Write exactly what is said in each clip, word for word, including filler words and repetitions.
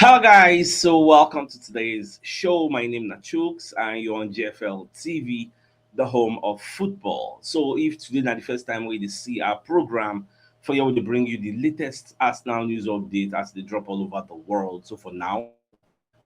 Hello, guys. So, welcome to today's show. My name is Nachooks, and you're on G F L T V, the home of football. So, if today not the first time we see our program, for you, we bring you the latest Arsenal news update as they drop all over the world. So, for now,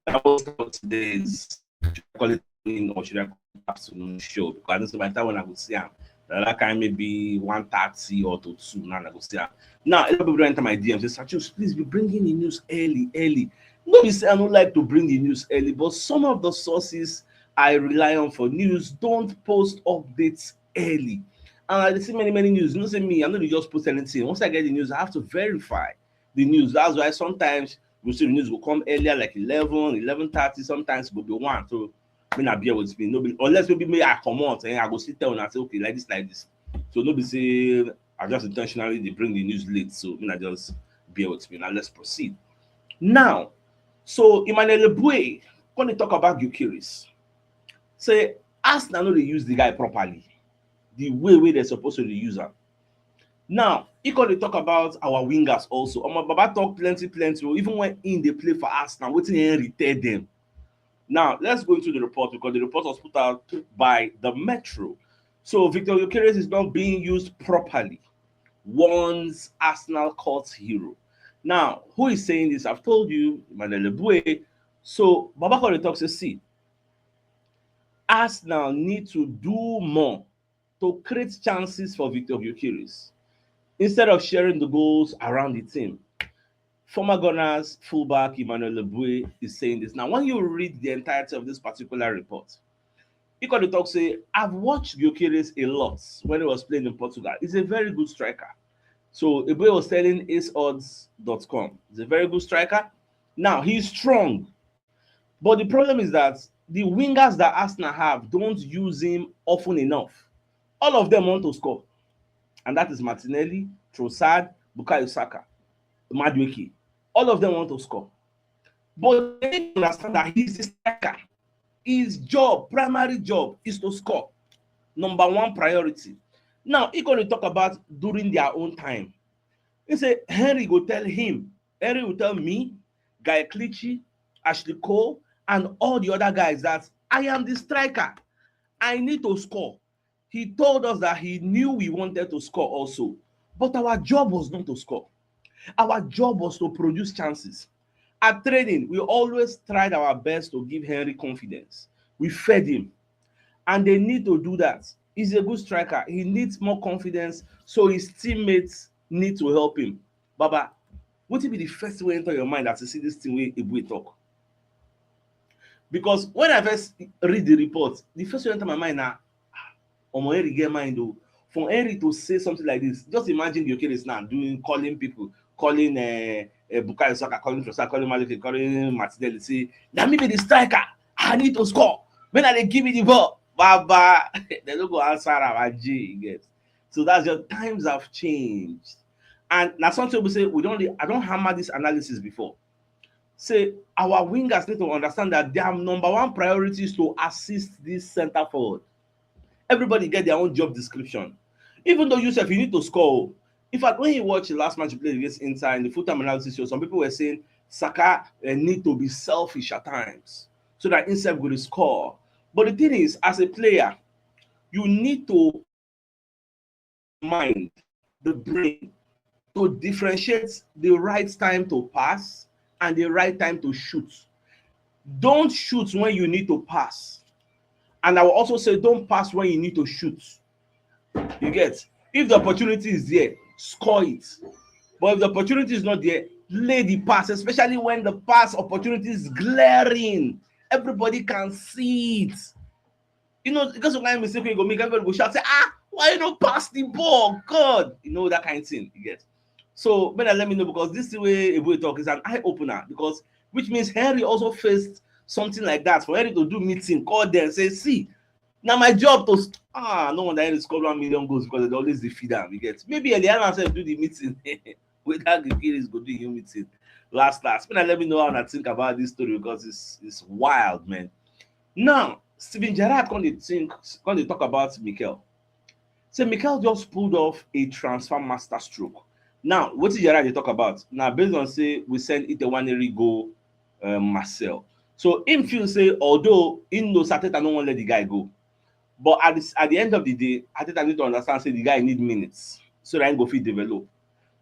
I will start today's, should I call it morning or should I call it afternoon show? Because I don't know by the time when I go see am, that kind maybe one thirty or to two now I go see am. Now, a lot of people don enter my D M say, "Sachus, please be bringing the news early, early." No be say I don't like to bring the news early, but some of the sources I rely on for news don't post updates early. And I dey see many, many news. You know, say me, I no dey just post anything. Once I get the news, I have to verify the news. That's why sometimes we see the news go come earlier, like eleven, eleven thirty, sometimes go be one. So, may not bear with me. No be, unless maybe me I come out and I go sit down and say, "Okay, like this, like this." So, no be say I just intentionally dey bring the news late. So, may not just bear with me. Now, let's proceed. Now, so Emmanuel Eboué, when they talk about Gyökeres, say Arsenal no dey use the guy properly, the way wey they're supposed to dey use am. Now, he come dey talk about our wingers also. Omo, Baba talk plenty, plenty. Oh, even when in dey play for Arsenal, wetin Henry tell them. Now, let's go into the report because the report was put out by the Metro. So Victor Gyökeres is not being used properly, warns Arsenal cult hero. Now, who is saying this? I've told you, Emmanuel Eboué. So Baba come dey talk say, see, Arsenal need to do more to create chances for Victor Gyökeres instead of sharing the goals around the team. Former Gunners fullback Emmanuel Eboué is saying this. Now, when you read the entirety of this particular report, he come dey talk say, "I've watched Gyökeres a lot when he was playing in Portugal. He's a very good striker." So Eboué was telling ace odds dot com, "He's a very good striker." Now, he's strong. But the problem is that the wingers that Arsenal have don't use him often enough. All of them want to score. And that is Martinelli, Trossard, Bukayo Saka, Madueke. All of them want to score. But they need to understand that he's a striker. His job, primary job, is to score. Number one priority. Now, he gonna talk about during their own time. He say Henry go tell him, Henry will tell me, Guy Clichy, Ashley Cole, and all the other guys that I am the striker. I need to score. He told us that he knew we wanted to score also, but our job was not to score. Our job was to produce chances. At training, we always tried our best to give Henry confidence. We fed him, and they need to do that. He's a good striker. He needs more confidence, so his teammates need to help him. Baba, what will be the first thing wey enter your mind as you see this thing wey Eboué talk? Because when I first read the report, the first thing enter my mind na, "Ah, omo, Henry get mind o." For Henry to say something like this, just imagine Gyökeres now doing, calling people, calling uh, uh, Bukayo Saka, calling Trossard, calling Madueke, calling Martinelli, say, "Na me be the striker. I need to score. When I dey give me the ball, Baba," they no go answer am, Aji, you get. So that's just, times have changed. And that's something we say we don't, I don't hammer this analysis before. Say our wingers need to understand that their number one priority is to assist this center forward. Everybody get their own job description. Even though Yusuf, you need to score. In fact, when you watch the last match you played against Inter in the full-time analysis show, some people were saying Saka uh, need to be selfish at times so that himself go score. But the thing is, as a player, you need to mind, the brain, to differentiate the right time to pass and the right time to shoot. Don't shoot when you need to pass. And I will also say, don't pass when you need to shoot. You get? If the opportunity is there, score it. But if the opportunity is not there, lay the pass, especially when the pass opportunity is glaring. Everybody can see it. You know, because of kind mistake wey go make, everybody go shout, say, "Ah, why you no pass the ball? God!" You know, that kind of thing. You get? So, better let me know, because this way Eboué talk is an eye opener, because which means Henry also faced something like that. For Henry to do meeting, call them, say, "See, now my job to s-," ah, no wonder Henry scored one million goals, because they always defeat them. You get? Maybe Eliana said do the meeting. Whether the kid is go do him meeting last last. Better let me know how I think about this story, because it's it's wild, man. Now, Steven Gerrard come dey think, come dey talk about Mikel. Say Mikel just pulled off a transfer master stroke. Now, what did Gerrard dey talk about? Now, based on say we send Itoye Nwaneri go um, Marseille. So him feel say, although he knows Arteta no wan let the guy go, but at the, at the end of the day, Arteta need to understand say the guy need minutes so that he go fit develop.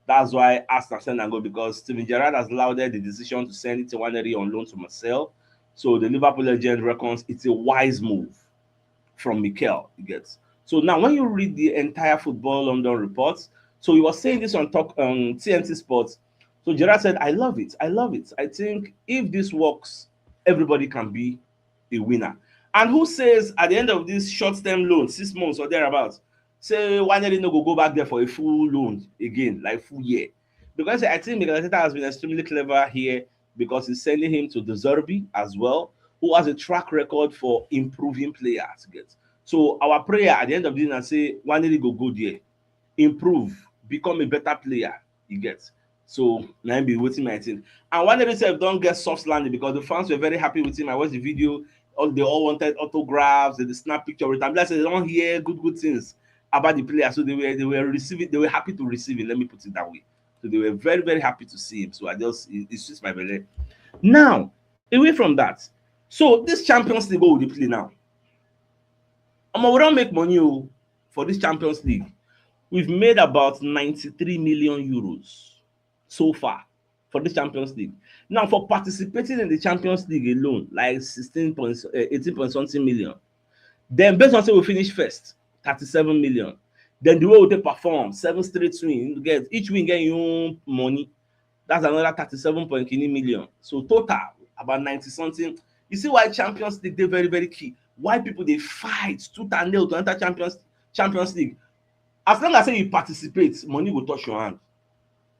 That's why Arsenal send am go, because Steven Gerrard has lauded the decision to send Nwaneri on loan to Marseille. So the Liverpool legend reckons it's a wise move from Mikel, you get. So now when you read the entire Football London report, so he was saying this on talk on T N T Sports. So Gerrard said, "I love it. I love it. I think if this works, everybody can be a winner." And who says at the end of this short-term loan, six months or thereabouts, say Nwaneri no go go back there for a full loan again, like full year? Because I think Mikel Arteta has been extremely clever here, because he's sending him to De Zerbi as well, who has a track record for improving players. Get. So our prayer at the end of the day na say Nwaneri go go there, improve, become a better player. You get. So na him be wetin my thing. And Nwaneri sef don get soft landing, because the fans were very happy with him. I watched the video. All, they all wanted autographs, they snap picture with am. Like say they don hear good good things about the player, so they were they were receiving, they were happy to receive it. Let me put it that way. So they were very very happy to see him. So I just it, it suits my belly. Now, away from that, so this Champions League wey we dey play now, omo, we don make money o for this Champions League. We've made about ninety-three million euros so far for this Champions League. Now, for participating in the Champions League alone, like sixteen point, eh, eighteen point something million. Then, based on say we finish first, thirty-seven million. Then the way we take perform, seven straight win, you get each win get your own money. That's another thirty-seven point kini million. So total, about ninety something. You see why Champions League dey very very key. Why people dey fight tooth and nail to enter Champions Champions League. As long as say you participate, money go touch your hand.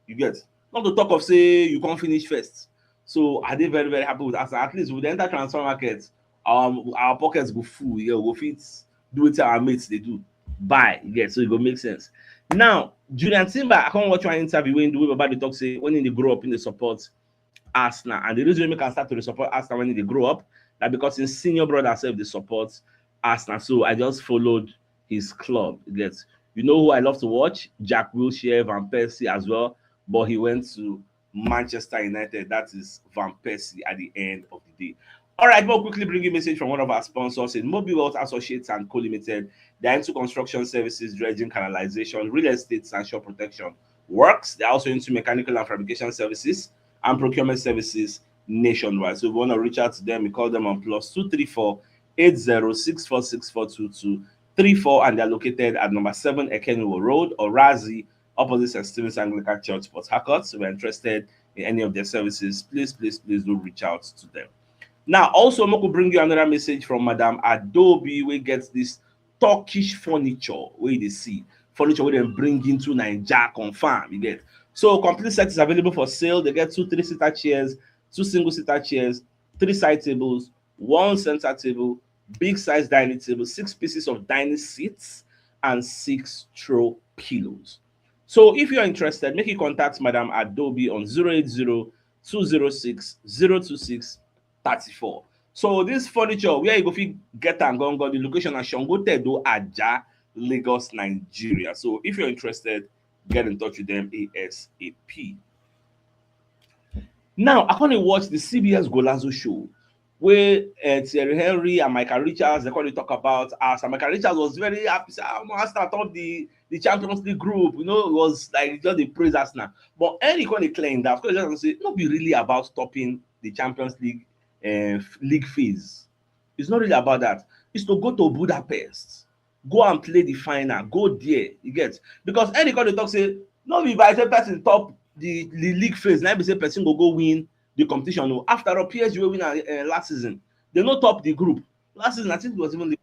You get. Not to talk of say you can't finish first. So I dey very very happy with us. At least we dey enter transfer market, um, our pockets go full. Yeah, we go fit do what our mates they do. Buy, you get. So it go make sense. Now, Julian Timber, I can't watch one interview when the way about the talk say when he dey grow up in the support Arsenal, and the reason we can start to support Arsenal when they grow up, that because his senior brother self they support Arsenal. So I just followed his club. You get. You know who I love to watch? Jack Wilshere, Van Persie as well, but he went to Manchester United. That is Van Persie at the end of the day. All right, more quickly bring you a message from one of our sponsors in Mobile Wealth Associates and Co Limited. They're into construction services, dredging, canalization, real estate, sanction protection works. They're also into mechanical and fabrication services and procurement services nationwide. So if you want to reach out to them, you call them on plus two three four eight zero six four six four two two three four, and they're located at number seven Ekenuo Road, Orazi, opposite Saint Stephen's Anglican Church, Port Harcourt. So if you're interested in any of their services, please, please, please do reach out to them. Now, also, Moko bring you another message from Madam Adobe. We get this Turkish furniture where they see furniture where they bring into Nigeria confirm. You get. So complete set is available for sale. They get two three-seater chairs, two single-seater chairs, three side tables, one center table, big size dining table, six pieces of dining seats, and six throw pillows. So if you're interested, make you contact Madam Adobe on zero eight zero two zero six zero two six thirty-four. So this furniture, where you go fit get and go, go the location at Shongo Tedo Aja, Lagos, Nigeria. So if you're interested, get in touch with them ASAP. Now, I can't watch the C B S Golazo show where uh, Thierry Henry and Michael Richards, they call it talk about us. And Michael Richards was very happy. Say, "Ah, Arsenal top the, the Champions League group." You know, it was like just the praise Arsenal. But Henry kind of claimed that because just say not be really about stopping the Champions League uh, league phase. It's not really about that. It's to go to Budapest, go and play the final, go there. You get because Henry kind of talk say no be by say person top the, the league phase. Now be say person go go win the competition. No, after all, P S G will win uh, last season. They no top the group last season. I think it was even the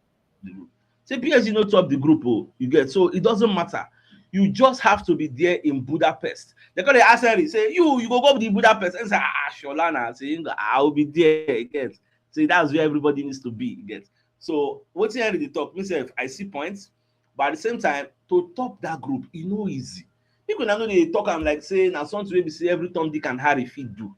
group. Say P S G no top the group. Oh, you get so it doesn't matter. You just have to be there in Budapest. They call the Arsenal. Say you you go go to Budapest and say ah Sholana. Say I will be there. You get. So that's where everybody needs to be. You get. So what you the talk myself, I see points, but at the same time to top that group, you know easy. People now know they talk. I'm like saying now something we see every Tom, Dick, and Harry feed do.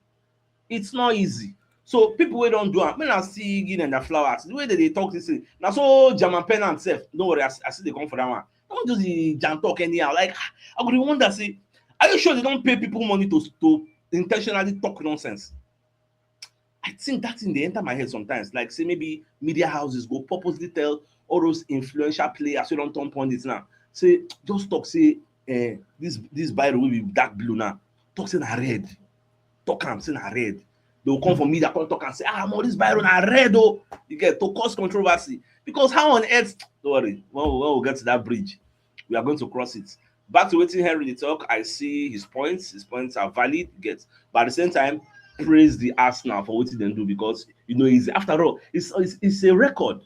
It's not easy. So people wey don do am, make una still give dem their flowers. The way that they talk this thing, now so German penance self. Don't worry, I, I see they come for that one. Don't just the jam talk anyhow. Like I would wonder, say, are you sure they don't pay people money to to intentionally talk nonsense? I think that thing dey enter my head sometimes. Like say maybe media houses go purposely tell all those influential players wey don turn pundits now, say just talk say eh, this this biro wey be dark blue now, talk say na red, talk am say na red. They will come for media, come talk and say, ah, no, this biro na red o. You get to cause controversy because how on earth? Don't worry, when we, when we get to that bridge, we are going to cross it. Back to wetin Henry dey talk, I see his points. His points are valid, you get, but at the same time, praise the Arsenal for wetin dem do because you know it's after all, it's it's, it's a record.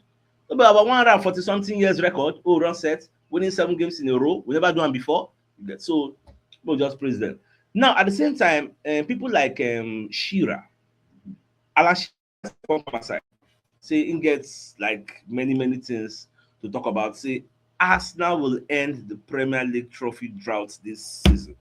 No be about one hundred forty something years record. Oh, run set, winning seven games in a row. We never do am before. You get, so we'll just praise them. Now at the same time, um, people like um, Shearer, Alan Shearer, come outside, say he gets like many many things to talk about. Say Arsenal will end the Premier League trophy drought this season.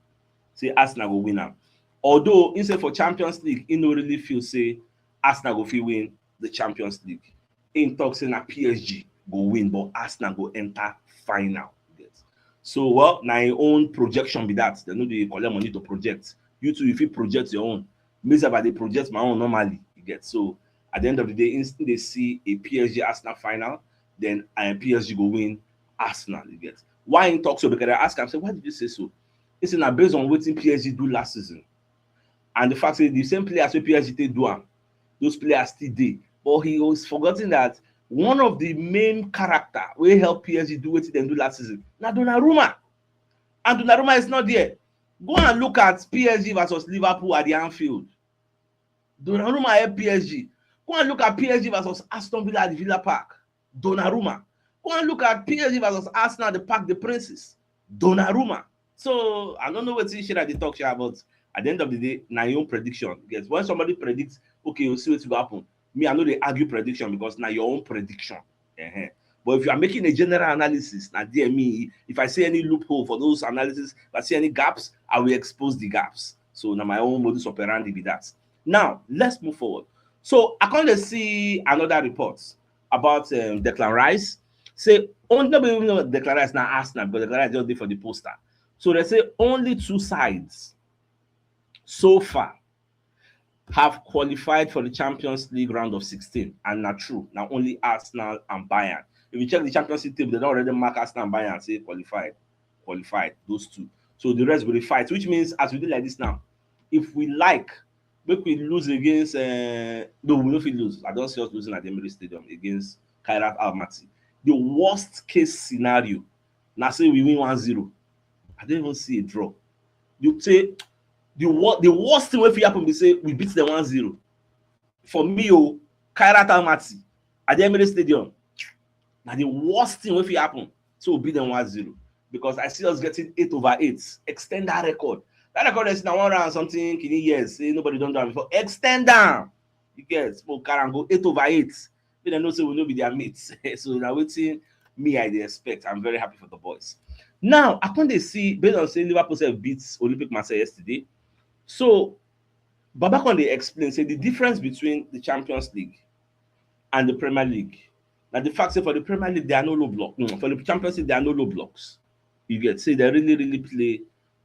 Say Arsenal will win am. Although he say for Champions League, he no really feel say Arsenal go fit win the Champions League. He talk say na P S G go win, but Arsenal go enter final. Yes. So well, na him own projection be that. They no dey collect money to project. You too, if you project your own, me sef I dey project my own normally. You get, so at the end of the day, instant they see a P S G Arsenal final, then uh, P S G go win Arsenal. You get, why he talk so? Because I ask him, say, why did you say so? He say na based on wetin P S G do last season, and the fact say the same players wey P S G take do am, those players still dey. But he was forgetting that one of the main character wey help P S G do wetin dem do last season na Donnarumma, and Donnarumma is not there. Go and look at P S G versus Liverpool at the Anfield. Donnarumma help P S G. Go and look at P S G versus Aston Villa at the Villa Park. Donnarumma. Go and look at P S G versus Arsenal at the Parc des Princes. Donnarumma. So I don't know what Shearer dey talk, sha, but at the end of the day, na your own prediction. Yes, when somebody predicts, okay, you see what will happen. Me, I no dey argue prediction because na your own prediction. Uh-huh. But if you are making a general analysis, na there me, if I see any loophole for those analysis, if I see any gaps, I will expose the gaps. So na my own modus operandi be that. Now let's move forward. So I come dey see another report about um, Declan Rice. Say only, no be even Declan Rice na Arsenal, because Declan Rice just dey for the poster. So they say only two sides so far have qualified for the Champions League round of sixteen, and na true, na only Arsenal and Bayern. If you check the Champions League table, they don already mark Arsenal and Bayern say qualified, qualified, those two. So the rest will be fight, which means as we do like this now, if we like, make we lose against, uh, no, we no fit lose. I don see us losing at the Emirates Stadium against Kairat Almaty. The worst case scenario, na say we win one zero. I don't even see a draw. You say the wor-, the worst thing wey fit happen be say we beat them one zero. For me, oh, Kairat Almaty at the Emirates Stadium, na the worst thing wey fit happen. So we beat them one zero because I see us getting eight over eight. Extend that record. That record is now one round something kini years. Say nobody don do am before. Extend am. You get, smoke car and go eight over eight. Make dem know say we no be their mates. So na wetin me I dey expect. I'm very happy for the boys. Now I come dey see, based on say Liverpool sef beat Olympique Marseille yesterday. So Baba come dey explain say the difference between the Champions League and the Premier League na the fact say for the Premier League there are no low block. Mm, for the Champions League there are no low blocks. You get, say they really really play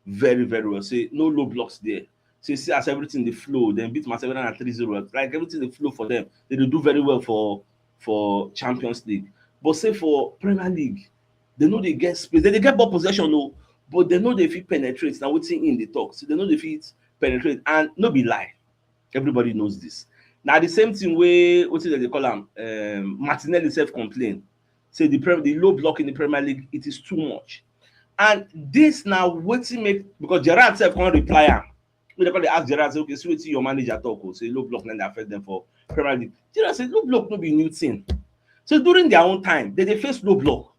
very very well. Say no low blocks there. Say see as everything dey flow. Dem beat Marseille na three zero. Like everything dey flow for them. They dey do very well for for Champions League. But say for Premier League, they no dey get space. They dey get ball possession o, but they no dey fit penetrate. Na wetin him dey talk. So they no dey fit penetrate, and no be lie. Everybody knows this. Na the same thing wey wetin dem dey call am, um, Martinelli sef complain say the pre-, the low block in the Premier League, it is too much. And this na wetin make, because Gerrard sef come reply am. We dey come dey ask Gerrard say, okay, see wetin your manager talk o, say low block na dey affect them for Premier League. Gerrard say low block no be new thing. So during their own time, they dey face low block.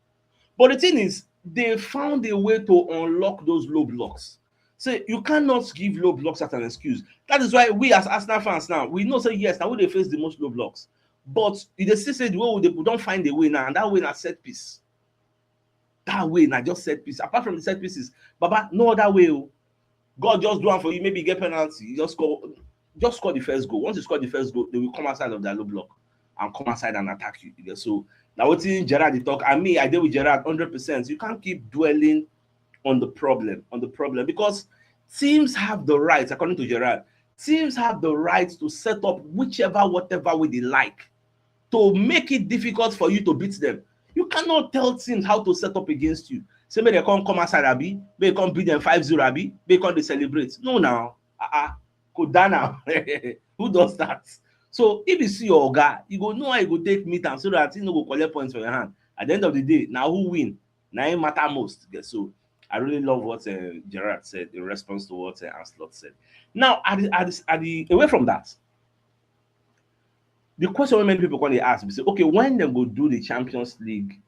But the thing is, they found a way to unlock those low blocks. So you cannot give low blocks as an excuse. That is why we as Arsenal fans now, we know say yes, na we dey face the most low blocks. But you dey see say the way we dey, we don find a way now, and that way na set piece. That way na just set piece. Apart from the set pieces, Baba, no other way o. God just do am for you. Maybe you get penalty, you just score, just score the first goal. Once you score the first goal, they will come outside of their low block and come outside and attack you. You get, so na wetin Gerrard dey talk. And me, I dey with Gerrard hundred percent. You can't keep dwelling on the problem, on the problem, because teams have the right, according to Gerrard, Teams have the right to set up whichever, whatever way they like to make it difficult for you to beat them. You cannot tell teams how to set up against you. Say make they come come outside, abi, make they come beat them five zero, abi, make they come dey celebrate. No, now, uh-uh, go down now. Who does that? So if you see your oga, you go know how you go take meet am so that he no go collect points for your hand. At the end of the day, now who win? Now it matter most. Okay, so I really love what uh, Gerard said in response to what uh, Anslot said. Now, at the, at the, at the away from that, the question wey many people come dey ask be say, okay, when dem go do the Champions League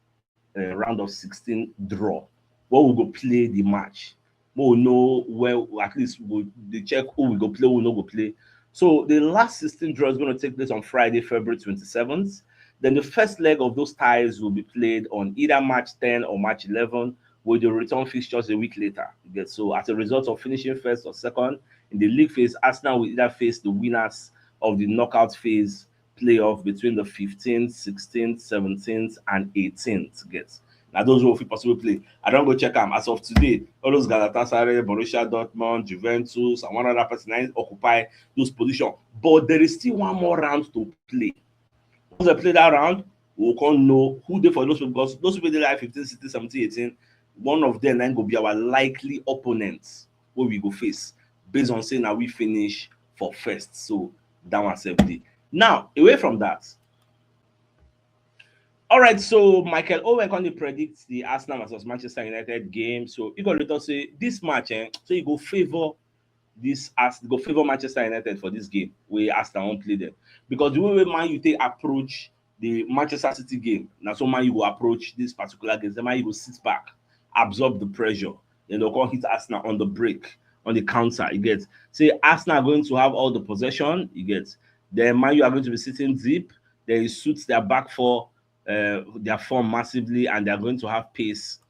uh, round of sixteen draw, when we go play the match, we will know where, at least we go dey check who we go play, who we no go play. So the last sixteen draw is going to take place on Friday, February twenty-seventh. Then the first leg of those ties will be played on either March ten or March eleven, with the return fixtures a week later. You get, so as a result of finishing first or second in the league phase, Arsenal will either face the winners of the knockout phase playoff between the fifteenth, sixteenth, seventeenth, and eighteenth. Get, now those who fit possibly play. I don't go check them as of today. All those Galatasaray, Borussia Dortmund, Juventus, and one other person na occupy those positions. But there is still one more round to play. Once they play that round, we can know who they for those people, because those people they like fifteen, sixteen, seventeen, eighteen. One of them then go be our likely opponents where we go face based on saying that we finish for first. So that one safety. Now, away from that, all right, so Michael Owen can predict the Arsenal versus Manchester United game. So you got to say this match, eh, so you go favor this as go favor Manchester United for this game where Arsenal won't play them, because the way Man U take approach the Manchester City game, now so Man U go approach this particular game. So Man U go sit back, absorb the pressure, then they'll come hit Arsenal on the break, on the counter. You get, say Arsenal are going to have all the possession. You get, then Man U are going to be sitting deep. They suit their back four, uh, their form massively, and they are going to have pace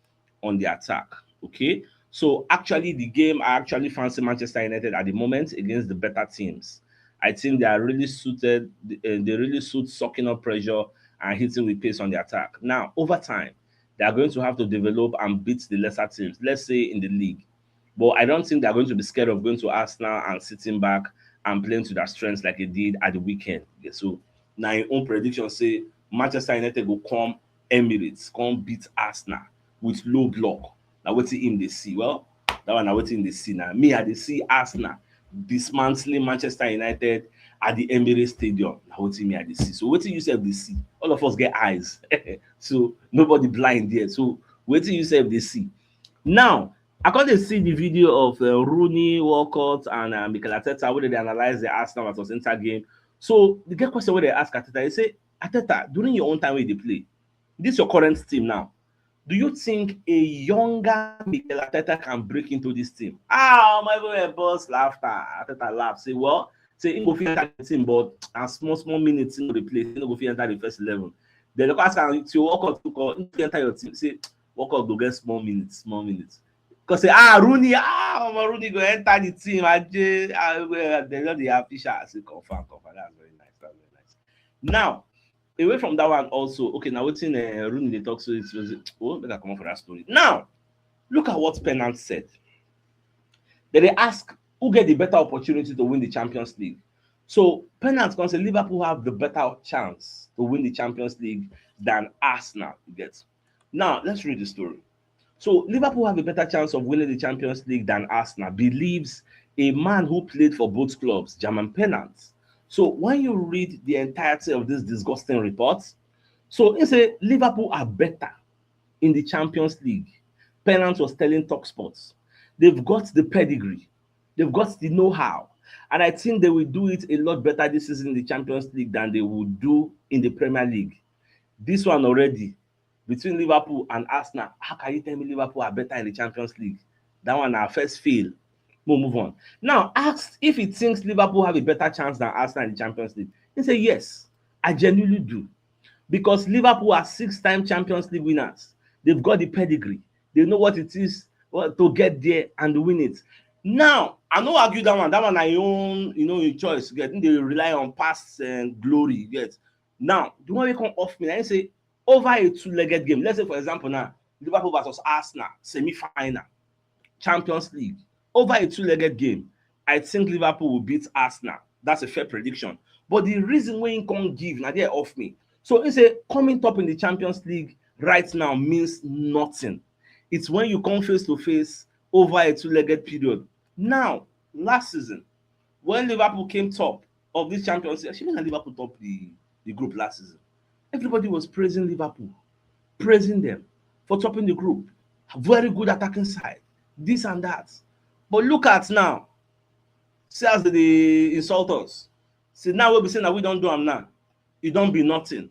on the attack. Okay, so actually, the game I actually fancy Manchester United at the moment against the better teams. I think they are really suited. Uh, they really suit sucking up pressure and hitting with pace on the attack. Now, over time, they are going to have to develop and beat the lesser teams, let's say in the league. But I don't think they're going to be scared of going to Arsenal and sitting back and playing to their strengths like they did at the weekend. Okay, so now, your own prediction say Manchester United will come Emirates, come beat Arsenal with low block. Now, what him they see? Well, that one, now what him they see now? Me, I they see Arsenal dismantling Manchester United at the Emirates Stadium. Now, what me I they see? So, what you say they see? All of us get eyes, so nobody blind there. So, what you say they see? Now, I can't see the video of uh, Rooney, Walcott, and uh, Mikel Arteta, where they analyze the Arsenal versus Inter game. So, the get question where they ask Arteta, they say, Arteta, during your own time where they play, this your current team now. Do you think a younger Mikel Arteta can break into this team? Ah, my boy, boss laughter. Arteta laugh. Say, well, say he go fit enter the team, but a small, small minutes in the place, he no go fit enter the first eleven. Then the ask him to Walcott to call, he fit enter your team. Say, Walcott go get small minutes, small minutes. Because say, ah, Rooney, ah, Omo, Rooney go enter the team. Ajay, ah, well, they don't they have Fisher. I say, confirm, confirm. That's very nice. That's very nice. Now, away from that one also, okay, now waiting uh, Rooney they talk so it's, oh, better come on for that story. Now, look at what Pennant said. Then they ask who get the better opportunity to win the Champions League. So Pennant can say Liverpool have the better chance to win the Champions League than Arsenal. You get. Now, let's read the story. So Liverpool have a better chance of winning the Champions League than Arsenal, believes a man who played for both clubs, German Pennant. So when you read the entirety of this disgusting report, so he say Liverpool are better in the Champions League. Pennant was telling Talk Sports, they've got the pedigree, they've got the know-how, and I think they will do it a lot better this season in the Champions League than they would do in the Premier League. This one already, between Liverpool and Arsenal, how can you tell me Liverpool are better in the Champions League? That one, our first fail. We'll move on. Now, asked if he thinks Liverpool have a better chance than Arsenal in the Champions League, he said, yes, I genuinely do. Because Liverpool are six-time Champions League winners. They've got the pedigree. They know what it is, well, to get there and win it. Now, I no argue that one. That one, I own, you know, your choice. You get, they rely on past and glory. You get. Now, the one they come off me, I say, over a two-legged game. Let's say, for example, now, Liverpool versus Arsenal, semi-final, Champions League, over a two-legged game, I think Liverpool will beat Arsenal. That's a fair prediction. But the reason why he can't give, now they're off me. So he say coming top in the Champions League right now means nothing. It's when you come face to face over a two-legged period. Now, last season, when Liverpool came top of this Champions League, actually, Liverpool top the, the group last season. Everybody was praising Liverpool, praising them for topping the group. Very good attacking side, this and that. But look at now. See as they insult us. See now we be saying that we don't do them now. It don't be nothing.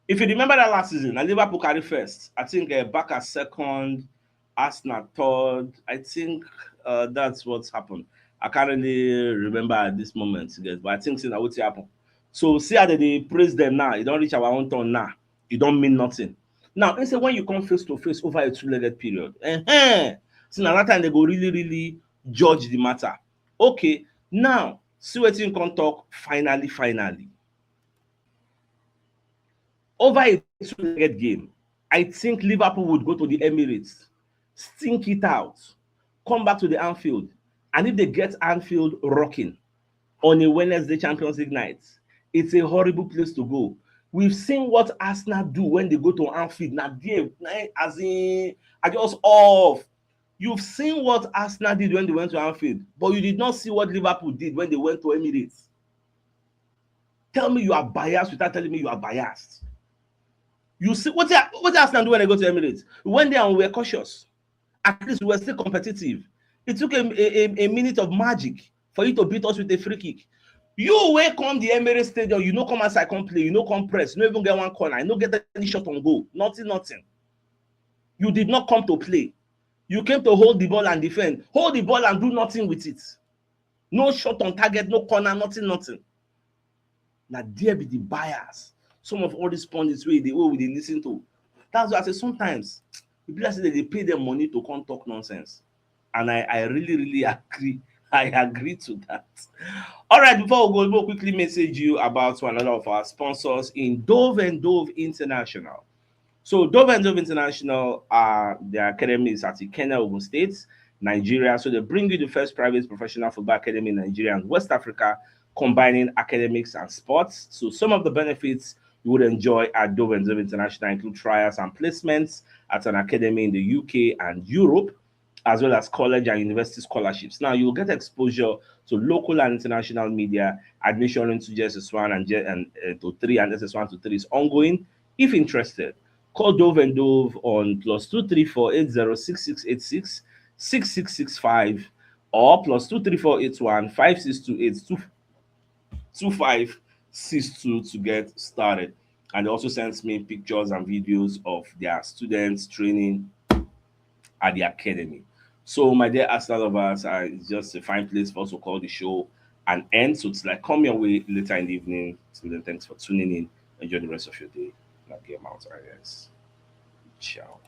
If you remember that last season, na Liverpool carry first. I think uh, Barca second, Arsenal third. I think uh, that's what's happened. I can't really remember at this moment, guys, but I think say na wetin happen. So see how they dey praise them now. E don reach our own turn now. E don mean nothing. Now, he say when you come face to face over a two-legged period, eh, see na that time they go really, really judge the matter. Okay, now see wetin come talk finally, finally. Over a two-legged game, I think Liverpool would go to the Emirates, stink it out, come back to the Anfield, and if they get Anfield rocking on a Wednesday Champions League night, it's a horrible place to go. We've seen what Arsenal do when they go to Anfield. Now, there, na- as in, I just off. You've seen what Arsenal did when they went to Anfield, but you did not see what Liverpool did when they went to Emirates. Tell me you are biased without telling me you are biased. You see what what Arsenal do when they go to Emirates? We went there and we were cautious. At least we were still competitive. It took a, a, a- a minute of magic for you to beat us with a free kick. You wey come the Emirates Stadium, you no come outside, come play, you no come press, you no even get one corner, you no get any shot on goal, nothing, nothing. You did not come to play. You came to hold the ball and defend. Hold the ball and do nothing with it. No shot on target, no corner, nothing, nothing. Now there be the bias. Some of all these pundits wey dey wey we dey listen to. That's why I say sometimes e be like say they dey pay them money to come talk nonsense. And I, I really, really agree. I agree to that. All right, before we go, we'll quickly message you about one another of our sponsors in Dove and Dove International. So Dove and Dove International are the academies at Ikenne, Ogun State, Nigeria. So they bring you the first private professional football academy in Nigeria and West Africa, combining academics and sports. So some of the benefits you would enjoy at Dove and Dove International include trials and placements at an academy in the U K and Europe, as well as college and university scholarships. Now, you'll get exposure to local and international media. Admission into J S S one and, J- and uh, to three and S S one to three is ongoing. If interested, call Dove and Dove on plus two three four eight zero six six eight six six six six five or plus two three four eight one five six two eight two five six two to get started. And they also sends me pictures and videos of their students training at the academy. So, my dear Arsenal lovers, uh, it's just a fine place for us to call the show an end. So it's like come your way later in the evening. So then, thanks for tuning in. Enjoy the rest of your day. Now, get out, I guess. Ciao.